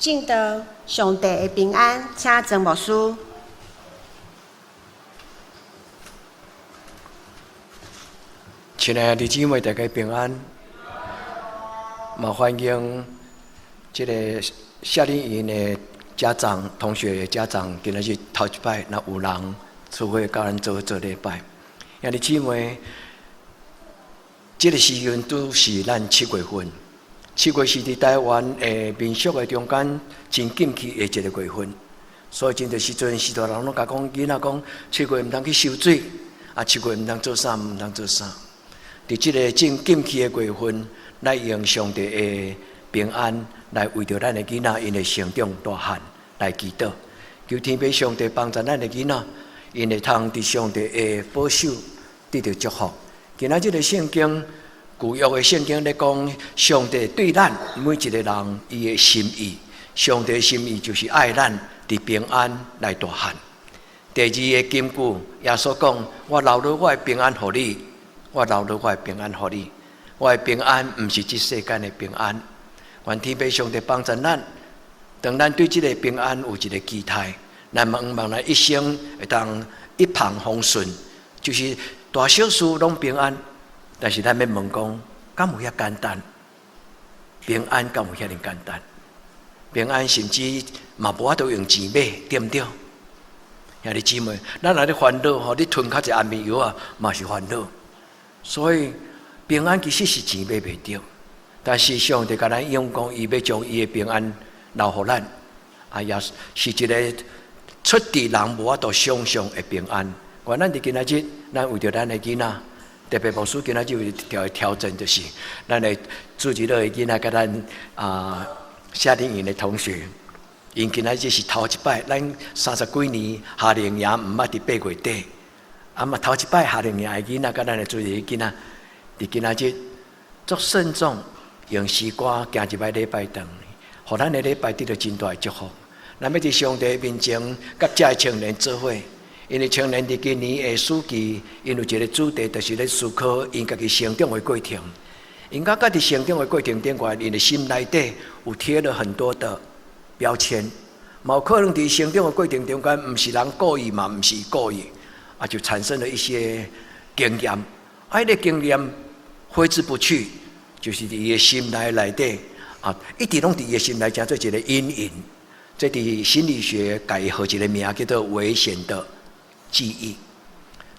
證道上帝的平安，請曾牧師。親愛的弟兄姊妹，大家平安。嘛歡迎這个夏令營的家長、同學的家長，今仔日頭一擺，若有人出會佮咱做做禮拜。兄弟姊妹，這个時陣拄是咱七月份，七月是佇台灣的民俗的中間真禁忌的一個月份，所以真濟時陣，序大人攏共講囡仔講，七月毋通去游水，啊，七月毋通做啥，毋通做啥。佇這个真禁忌的月份，來用上帝的平安來為著咱的囡仔𪜶的成長大漢來祈禱，求天父上帝幫助咱的囡仔，𪜶會通佇上帝的保守得著祝福。今仔這个聖經舊約的聖經咧講，上帝對咱每一個人伊的心意，上帝的心意就是愛咱佇平安來大漢。第二个金句，耶穌講：我留落我的平安予你，我留落我的平安予你。我的平安毋是這世間的平安。願天父上帝幫助咱，當咱對這个平安有一个期待，咱嘛向望咱一生會當一帆風順，就是大小事攏平安。但是咱欲問講，敢有遐簡單？平安敢有遐爾簡單？平安甚至嘛無法度用錢買，對毋對？兄弟姊妹，咱若咧煩惱吼，你吞較濟安眠藥啊，嘛是煩惱。所以平安其實是錢買袂著，但是上帝共咱應講，伊欲將伊的平安留予咱，啊，也是一个出佇人無法度想像的平安。願咱佇今仔日，咱為著咱的囡仔，特別牧師今仔日有一條挑戰，就是咱的主日的囡仔佮咱啊夏令營的同學，𪜶今仔日是頭一擺，咱三十幾年夏令營毋捌佇八月底，啊嘛頭一擺夏令營的囡仔佮咱的主日囡仔，佇今仔日足慎重，用詩歌行入來禮拜堂，予咱的禮拜得著真大的祝福。咱欲佇上帝面前，佮遮的青年做伙。因為青年佇今年的暑期，𪜶有一个主題，就是咧思考𪜶家己成長的過程。𪜶感覺佇成長的過程頂懸，𪜶的心內底有貼了很多的標籤，嘛有可能佇成長的過程中間，毋是人故意嘛，毋是故意，啊，就產生了一些經驗。啊，彼个經驗揮之不去，就是佇伊的心內內底啊，一直攏佇伊的心內，成做一个陰影。這佇心理學共伊號一个名，叫做危險的記憶。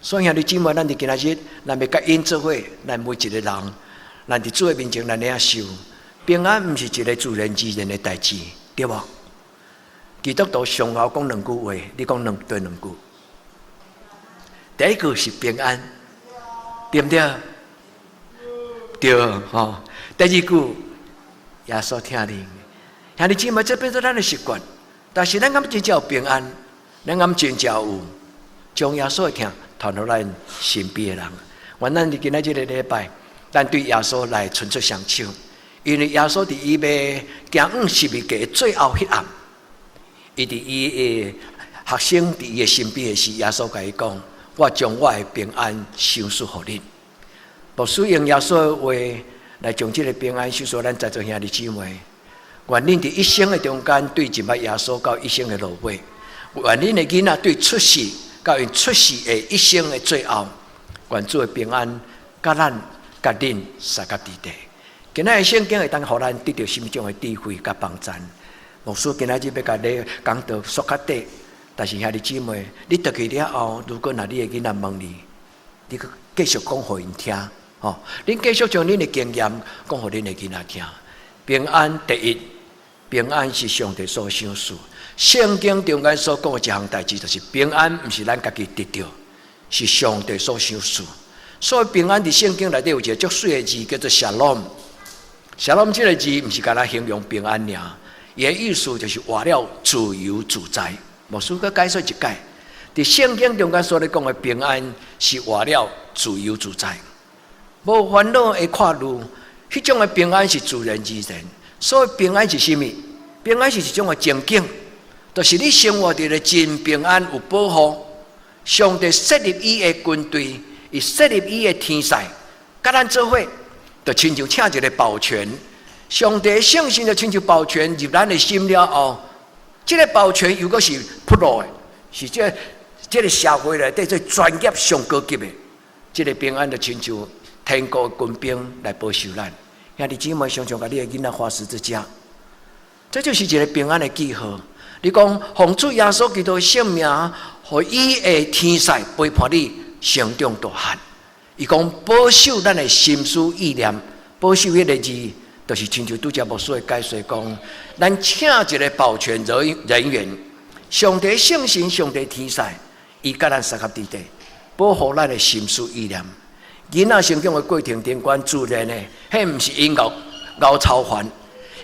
所以兄弟姊妹，咱佇今仔日，咱欲佮𪜶做伙，咱每一个人，咱佇主的面前，咱領受平安，毋是一个自然而然的代誌，對無？基督徒上後講兩句話，你講兩對兩句。第一句是平安，對毋對？對吼。第二句，耶穌疼恁。兄弟姊妹，這變做咱的習慣，但是咱敢真正有平安？咱敢真正有將耶穌的疼傳予咱身邊的人？願咱佇今仔這个禮拜，咱對耶穌來伸出雙手，因為耶穌佇伊欲行往十字架最後彼暗，伊佇伊的學生佇伊的身邊的時，耶穌共伊講：我將我的平安賞賜予恁。牧師用耶穌的話來將這个平安賞賜咱在座兄弟姊妹。願恁佇一生的中間，對認捌耶穌到一生的落尾；願恁的囡仔對出世到𪜶出世的一生的最後，願主的平安佮咱、佮恁相佮佇底。今仔的聖經會當予咱得著啥物種的智慧佮幫贊。牧師今仔日欲共你講道縮較短，但是兄弟姊妹，你轉去了後，如果若你的囡仔問你，你閣繼續講予𪜶聽，吼，恁繼續將恁的經驗講予恁的囡仔聽。平安第一，平安是上帝所賞賜。聖經中間所講的一項代誌，就是平安，毋是咱家己得著，是上帝所賞賜。所以平安佇聖經內底有一个足媠的字，叫做 Shalom。Shalom 這个字，毋是干焦形容平安爾，伊的意思就是活了自由自在。牧師閣解說一解，佇聖經中間所咧講的平安，是活了自由自在，無煩惱的闊路。彼種的平安是自然而然，所以平安是啥物？平安是一種的情景，就是你生活佇咧真平安有保護。上帝設立伊的軍隊，伊設立伊的天使，佮咱做伙，就親像請一个保全，上帝聖神就親像保全入咱的心了後，這个保全又閣是 pro 的，是這个社會內底最專業上高級的，這个平安就親像天國的軍兵來保守咱。兄弟姊妹，常常共你的囡仔畫十字架，這就是一个平安的記號。你講奉主耶穌基督的聖名，予伊的天使陪伴你成長大漢。伊講保守咱的心思意念，保守彼个字，就是親像拄才牧師的解說講，咱請一个保全人員，上帝聖神、上帝天使，伊佮咱相佮佇底，保護咱的心思意念。囡仔成長的過程中間，自然的，彼毋是𪜶𠢕𠢕操煩，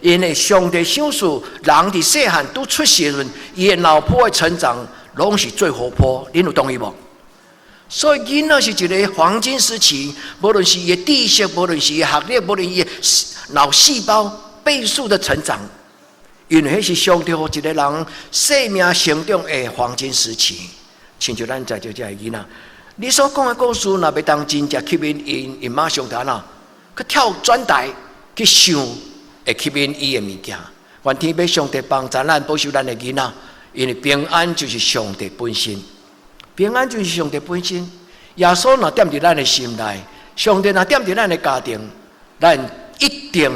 因為上帝賞賜人佇細漢拄出世時陣，伊的腦波的成長攏是最活潑，恁有同意無？所以囡仔是一个黃金時期，無論是伊的知識，無論是伊的學歷，無論伊的腦細胞倍數的成長，因為彼是上帝予一个人生命成長的黃金時期。親像咱在座這个囡仔，你所講的故事，若欲當真正吸引𪜶，𪜶馬上就按怎去跳轉台去想，會吸引伊的物件。願天父上帝幫助咱保守咱的囡仔，因為平安就是上帝本身。平安就是上帝本身。耶穌若踮佇咱的心內，上帝若踮佇咱的家庭，咱一定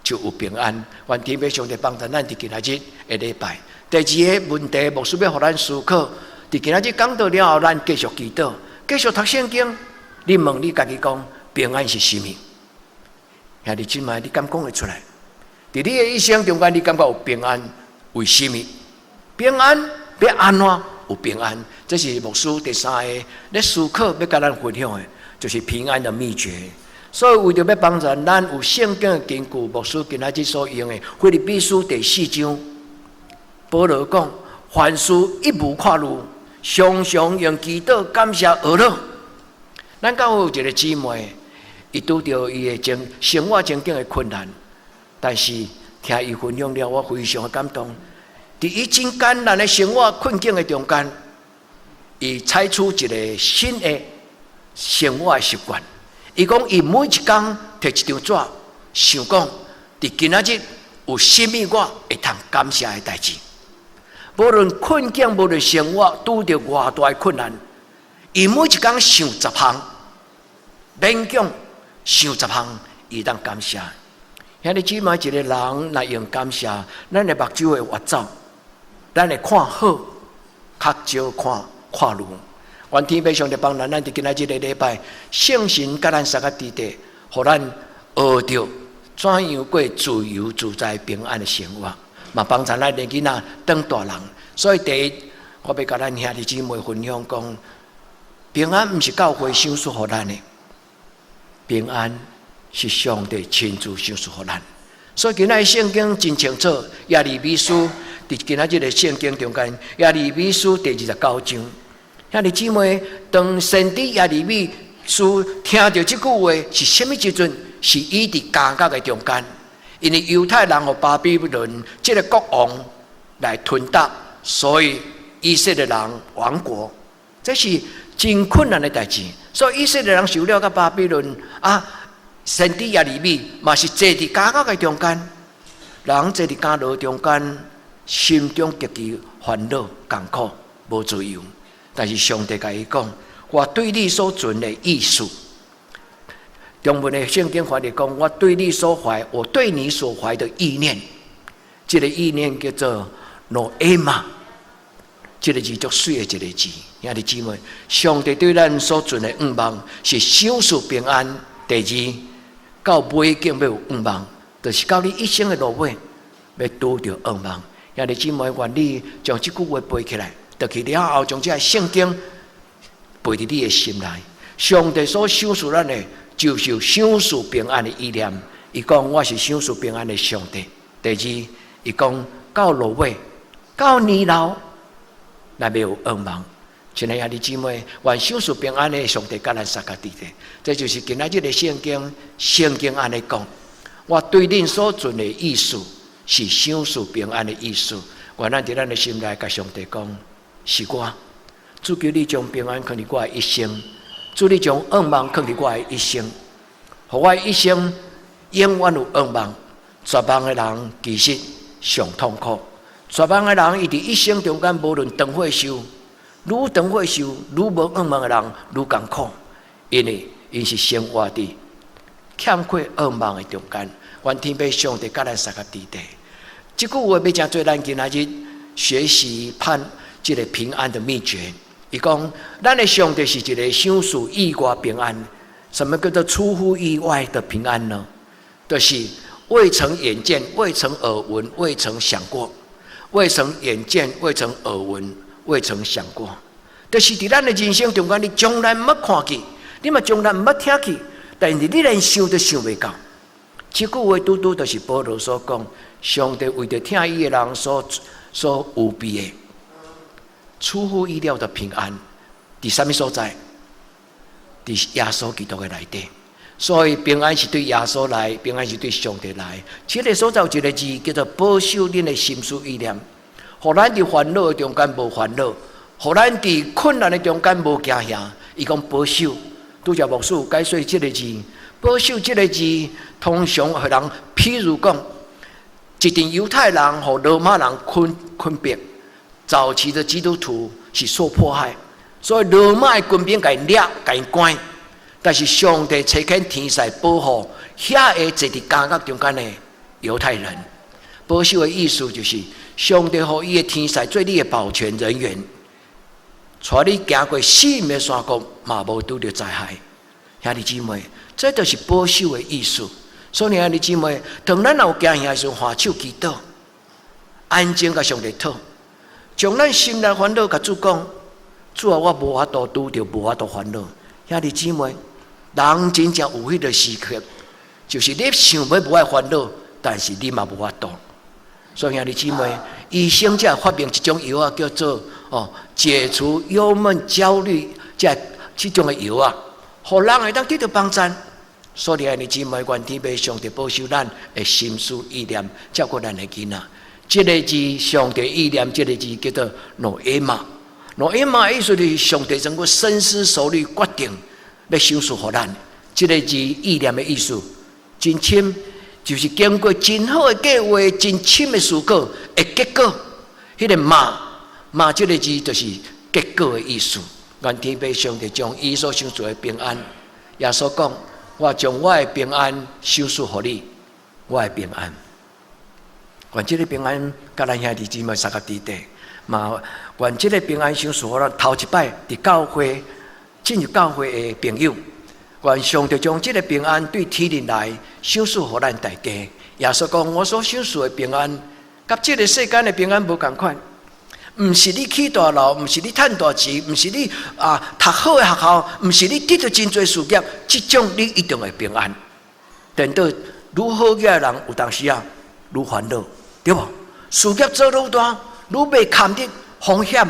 就有平安。願天父上帝幫助咱佇今仔日的禮拜。第二个問題，牧師欲予咱思考。佇今仔日講道了後，咱繼續祈禱，繼續讀聖經。你問你家己講，平安是啥物？兄弟姊妹，你敢講會出來？佇你的一生中間，你感覺有平安？為啥物？平安欲按怎有平安？這是牧師第三个咧思考，欲共咱分享的，就是平安的秘訣。所以為著欲幫助咱有聖經的根據，牧師今仔日所用的腓立比書第四章，保羅講：凡事一無掛慮，常常用祈禱感謝呵咾。咱教會有一个姊妹，伊拄著伊的生活情境的困難，但是聽伊分享了，我非常的感動。佇伊真艱難的生活困境的中間，伊採取一个新的生活的習慣。伊講，伊每一工提一張紙，想講佇今仔日有啥物我會通感謝的代誌。無論困境，無論生活拄著偌大的困難，伊每一工想十項，勉強想十項，伊當感謝。兄弟姊妹，一个人若用感謝，咱的目睭會越走，咱會看好，較少看掛慮。願天父上帝幫咱，咱佇今仔日个禮拜，聖神佮咱相佮佇底，予咱學著怎樣過自由自在平安的生活，嘛幫助咱的囡仔長大人。所以第一，我欲共咱兄弟姊妹分享講，平安毋是教會賞賜予咱的，平安是上帝親自賞賜予咱。所以今仔日聖經真清楚，耶利米書佇今仔日个聖經中間，耶利米書第29章。兄弟姊妹，當先知耶利米書聽著這句話是啥物時陣？是伊佇監獄的中間，因為猶太人予巴比倫這个國王來吞併，所以以色列人亡國，這是真困難的代誌。所以以色列人受了佮巴比倫啊，先知耶利米嘛是坐佇監獄的中間，人坐佇監牢中間，心中極其煩惱、艱苦、無自由。但是上帝共伊講：我對你所存的意思，中文的聖經翻譯講：我對你所懷，我對你所懷的意念，這个意念叫做 noema，這个字足媠的一个字。兄弟姊妹，上帝對咱所存的願望是賞賜平安。第二，到尾更欲有願望，就是到你一生的落尾，欲拄著願望。兄弟姊妹，願你將這句話背起來。回去了後，將這个聖經背佇你的心內。上帝所賞賜咱的，就是賞賜平安的意念。伊講我是賞賜平安的上帝。第二，伊講到落尾，到年老，若欲有願望。親愛兄弟姊妹，願賞賜平安的上帝佮咱相佮佇底。這就是今仔日的聖經，聖經按呢講，我對恁所存的意思是賞賜平安的意思。願咱佇咱的心內，共上帝講。是我，主求你將平安囥佇我的一生，主你將願望囥佇我的一生，予我的一生永遠有願望。絕望的人其實上痛苦。絕望的人，伊佇一生中間，無論長歲壽，愈長歲壽，愈無願望的人愈艱苦，因為𪜶是生活佇欠缺願望的中間。願天父上帝佮咱相佮佇底。這句話欲成做咱今仔日學習盼這個平安的秘訣。伊講，咱的上帝是一個賞賜意外平安。什麼叫做出乎意外的平安呢？就是未曾眼見、未曾耳聞、未曾想過。未曾眼見、未曾耳聞、未曾想過，就是佇咱的人生中間，你從來毋捌看見，你嘛從來毋捌聽見，但是你連想都想袂到。這句話拄拄就是保羅所講，上帝為著疼伊的人所預備的出乎意料的平安，佇啥物所在？佇耶穌基督的內底。所以平安是對耶穌來，平安是對上帝來。這個所在有一個字叫做保守恁的心思意念，予咱佇煩惱的中間無煩惱，予咱佇困難的中間無驚嚇。伊講保守，拄才牧師解說這個字，保守這個字，通常予人，譬如講，一陣猶太人予羅馬人困困迫，早期的基督徒是受迫害，所以羅馬的軍兵共𪜶掠，共𪜶關。但是上帝差遣天使保護遐個坐佇監獄中間的猶太人。保守的意思就是，上帝予伊的天使做你的保全人員，帶你行過死蔭的山谷，嘛無拄著災害。兄弟姊妹，這就是保守的意思。所以兄弟姊妹，當咱若有驚嚇的時陣，頤手祈禱，安靜共上帝討，將咱心內煩惱共主講，主啊，我無法度拄著，無法度煩惱。兄弟姊妹，人真正有彼個時刻，就是你想欲無愛煩惱，但是你嘛無法度。所以兄弟姊妹，醫生才會發明一種藥仔，叫做哦解除憂悶、焦慮這種的藥仔，予人會當得到幫助。所以兄弟姊妹，願天父上帝保守咱的心思意念，照顧咱的囡仔。這個字上帝意念，這個字叫做 noema。noema 意思就是上帝經過深思熟慮決定欲賞賜予咱。這個字意念的意思，真深，就是經過真好的計劃、真深的思考的結果。彼個嘛嘛這個字就是結果的意思。願天父上帝將伊所賞賜的平安，耶穌講：我將我的平安賞賜予你，我的平安。願這個平安，佮咱兄弟姊妹相佮佇底。嘛，願這個平安賞賜予咱頭一擺佇教會進入教會的朋友，願上帝將這個平安對天靈來賞賜予咱大家。耶穌講：我所賞賜的平安，佮這個世間的平安無仝款。毋是你起大樓，毋是你趁大錢，毋是你啊讀好的學校，毋是你得著真濟事業，這種你一定會平安。顛倒愈好額的人，有當時啊愈煩惱，對無？事業做愈大，愈袂堪得風險。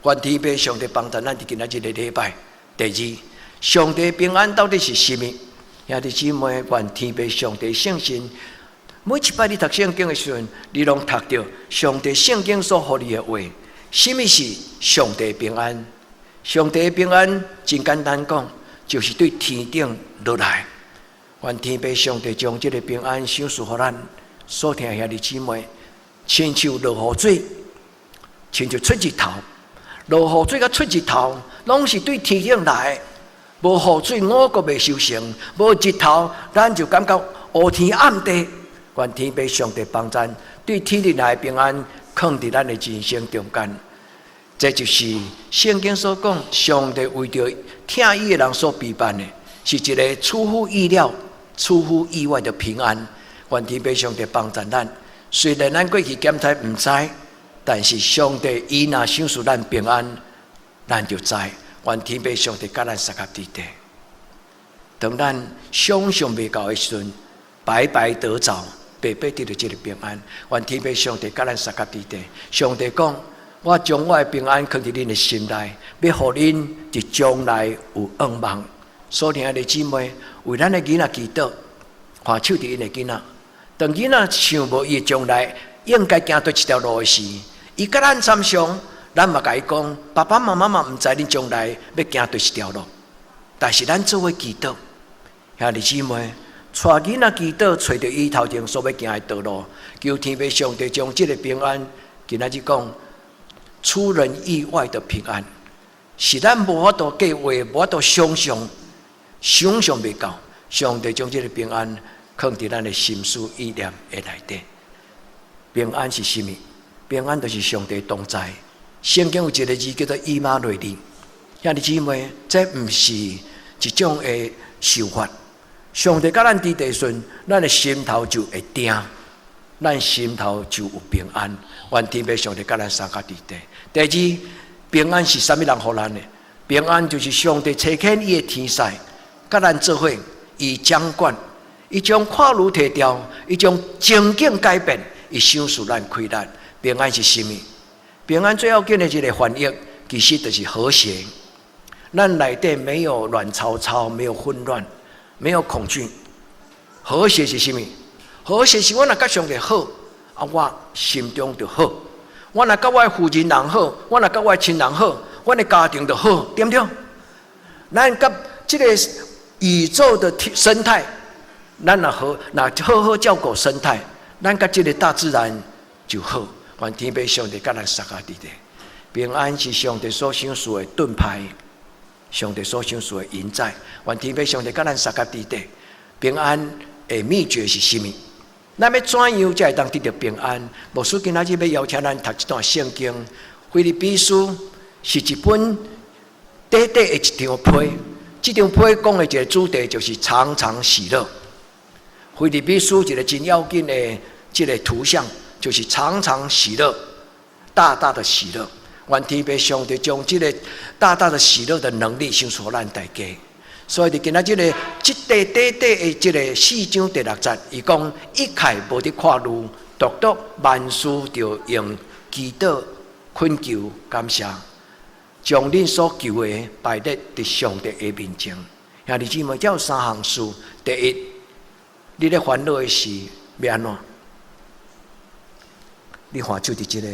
願天父上帝幫助咱佇今仔日這個禮拜。第二，上帝平安到底是啥物？兄弟姊妹，願天父上帝聖神。每一擺你讀聖經的時陣，你攏讀著上帝聖經所予你的話。啥物是上帝平安？上帝平安真簡單講，就是對天頂落來。願天父上帝將這個平安賞賜予咱所疼兄弟姊妹，親像落雨水，親像出日頭。落雨水佮出日頭，攏是對天頂來。無雨水，五穀袂收成；無日頭，咱就感覺烏天暗地。願天父上帝幫咱，對天頂來平安，囥佇咱的人生中間。這就是聖經所講，上帝為著疼伊的人所備辦的，是一個出乎意料、出乎意外的平安。願天父上帝幫助咱。雖然咱過去檢查毋知，但是上帝伊若賞賜咱平安，咱就知。願天父上帝佮咱相佮佇底。當咱想象袂到的時陣，白白得著，白白得著這個平安。願天父上帝佮咱相佮佇底。上帝講：我將我的平安囥佇恁的心內，欲予恁佇將來有願望。所疼的姊妹，為咱的囡仔祈禱，看守佇𪜶的囡仔。當囡仔想無伊將來應該行佗一條路的時，伊佮咱參詳，咱嘛共伊講，爸爸媽媽嘛毋知恁將來欲行佗一條路，但是咱做伙祈禱，兄弟姊妹，帶囡仔祈禱，揣著伊頭前所欲行的道路，求天父上帝將這个平安，今仔日講出人意外的平安，是咱無法度計劃，無法度想象，想象袂到，上帝將這个平安囥佇咱的心思意念的內底。平安是啥物？平安就是上帝同在。聖經有一个字叫做以馬內利，兄弟姊妹，這毋是一種的修法。上帝佮咱佇地時，咱的心頭就會定，咱心頭就有平安。願天父上帝佮咱相佮佇地。第二，平安是啥物人予咱的？平安就是上帝差遣伊的天使，佮咱做伙，伊掌管，伊將苦慮提掉，伊將情景改變，伊賞賜咱快樂。平安是啥物？平安最要緊的一个翻譯，其實就是和諧。咱內底沒有亂糟糟，沒有混亂，沒有恐懼。和諧是啥物？和諧是我若佮上帝好，啊，我心中就好。我若佮我的夫人人好，我若佮我的親人好，阮的家庭就好，對毋對？咱佮這个宇宙的生態，咱若好，若好好照顧生態，咱佮這个大自然就好。願天父上帝佮咱相佮佇地，平安是上帝所賞賜的盾牌，上帝所賞賜的臨在。願天父上帝佮咱相佮佇地，平安的秘訣是啥物？咱欲怎樣才會當得著平安？牧師今仔日欲邀請咱讀這段聖經，腓立比書是一本短短的一張批，這張批講的一个主題就是常常喜樂。腓立比書一个真要緊的這个圖像，就是常常喜樂，大大的喜樂。願天父上帝將這个大大的喜樂的能力賞賜咱大家。所以佇今仔這个這塊短短的這个四章第六節，伊講一概無得掛慮，獨獨萬事著用祈禱、懇求、感謝，將恁所求的擺佇佇上帝的面前。兄弟姊妹，這有三項事。第一，你咧煩惱的時欲按怎？你橫手佇這个，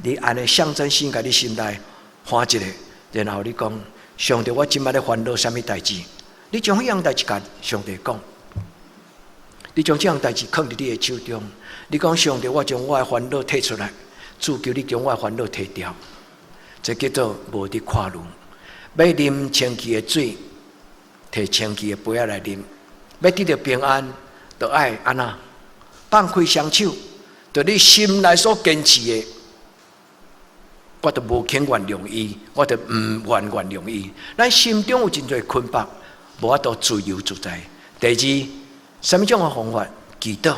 你按呢象徵性共你心內橫一下，然後你講：上帝，我這擺咧煩惱啥物代誌？你將彼樣代誌共上帝講，你將這樣代誌囥佇你的手中。你講上帝，我將我的煩惱提出來，主求你將我的煩惱提掉。這叫做無佇掛慮。欲啉清氣的水，提清氣的杯仔來啉。欲得著平安，就愛按怎放開雙手。就你心內所堅持的，我就無肯原諒伊，我就毋願原諒伊。咱心中有真濟捆綁，無法度自由自在。第二，啥物種的方法？祈禱，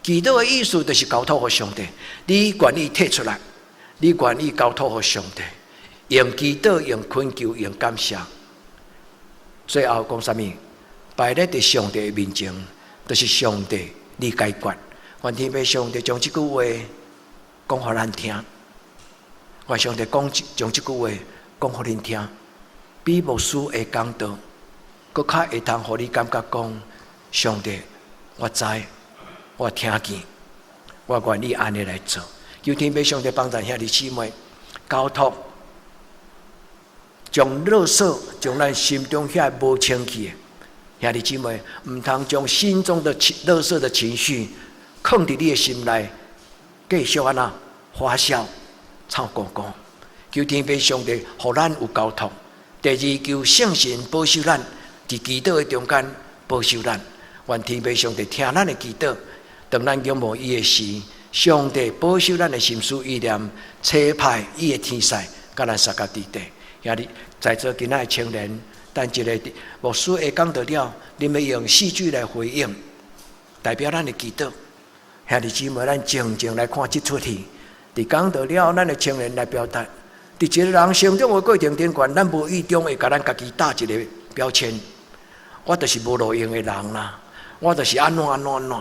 祈禱的意思就是交託予上帝。你願意提出來，你願意交託予上帝，用祈禱、用懇求、用感謝。最後講啥物？擺佇佇上帝的面前，就是上帝你解決。願天父上帝將這句話講予咱聽，願上帝講將這句話講予恁聽，比牧師的講道，閣較會通予你感覺講，上帝，我知，我聽見，我願意按呢來做。求天父上帝幫助兄弟姊妹交託，將垃圾，將咱心中遐無清氣的兄弟姊妹，毋通將心中的情垃圾的情緒。囥佇你的心內，繼續按怎發酵、臭糊糊。求天父上帝，予咱有交託。第二，求聖神保守咱，佇祈禱的中間保守咱。願天父上帝聽咱的祈禱，當咱仰望伊的時，上帝保守咱的心思意念，差派伊的天使，佮咱相佮佇地。兄弟，在座今仔的青年，等一下牧師會講道了，恁欲用戲劇來回應，代表咱的祈禱。兄弟姊妹，咱靜靜來看這齣戲。佇講道了，咱的青年來表達。佇一個人成長的過程頂懸，咱無意中會共咱家己打一个標籤。我就是無路用的人啦，我就是按怎按怎按怎。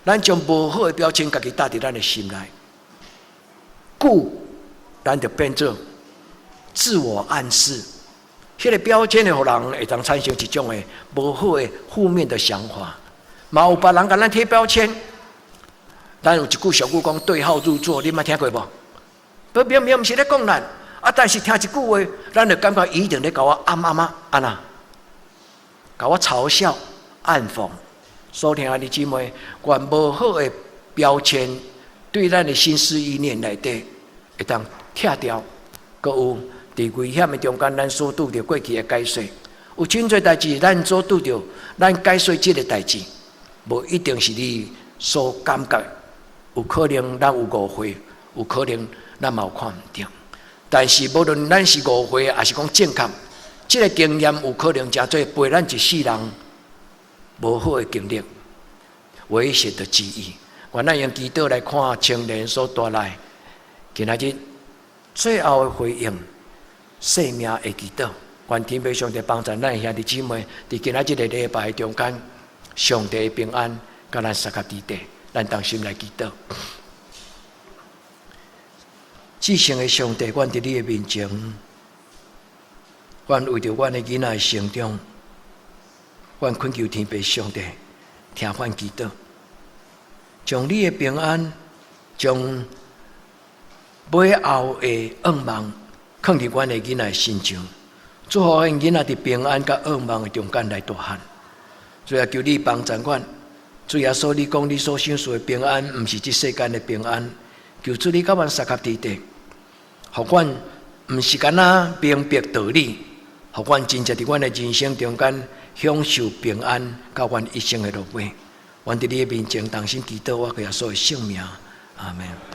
咱將無好的標籤家己打佇咱的心內，故咱就變做自我暗示。彼个標籤會予人會當產生一種的無好的負面的想法。嘛有別人共咱貼標籤。咱有一句俗語講對號入座，你捌聽過無？不，明明毋是咧講咱，啊，但是聽一句話，咱就感覺伊一定咧共我暗暗啊，按怎，共我嘲笑、暗諷。所疼愛的姊妹，願無好的標籤對咱的心思意念內底會當拆掉，閣有佇危險的中間，咱所拄著過去的解說，有真濟代誌，咱所拄著，咱解說這个代誌，無一定是你所感覺，有可能咱有誤會，有可能咱嘛有看毋著。但是無論咱是誤會，抑是講正確，這个經驗有可能成做陪咱一世人無好的經歷，危險的記憶。願咱用祈禱來看青年所帶來今仔日最後的回應，生命的祈禱。願天父上帝幫助咱兄弟姊妹，佇今仔這个禮拜中間，上帝的平安，佮咱相佮佇底，咱同心來祈禱。至聖的上帝，阮佇你的面前，阮為著阮的囡仔的成長，阮懇求天父上帝聽阮祈禱，將你的平安，將尾後的願望，囥佇阮的囡仔的身上，祝福阮囡仔佇平安佮願望的中間來大漢。主啊，求你幫助阮。主耶穌，你講你所賞賜的平安，毋是這世間的平安。求主你佮阮相佮佇底，予阮毋是干焦明白道理，予阮真正佇阮的人生中間享受平安，到阮一生的落尾。阮佇你的面前同心祈禱，我耶穌的聖名，阿門。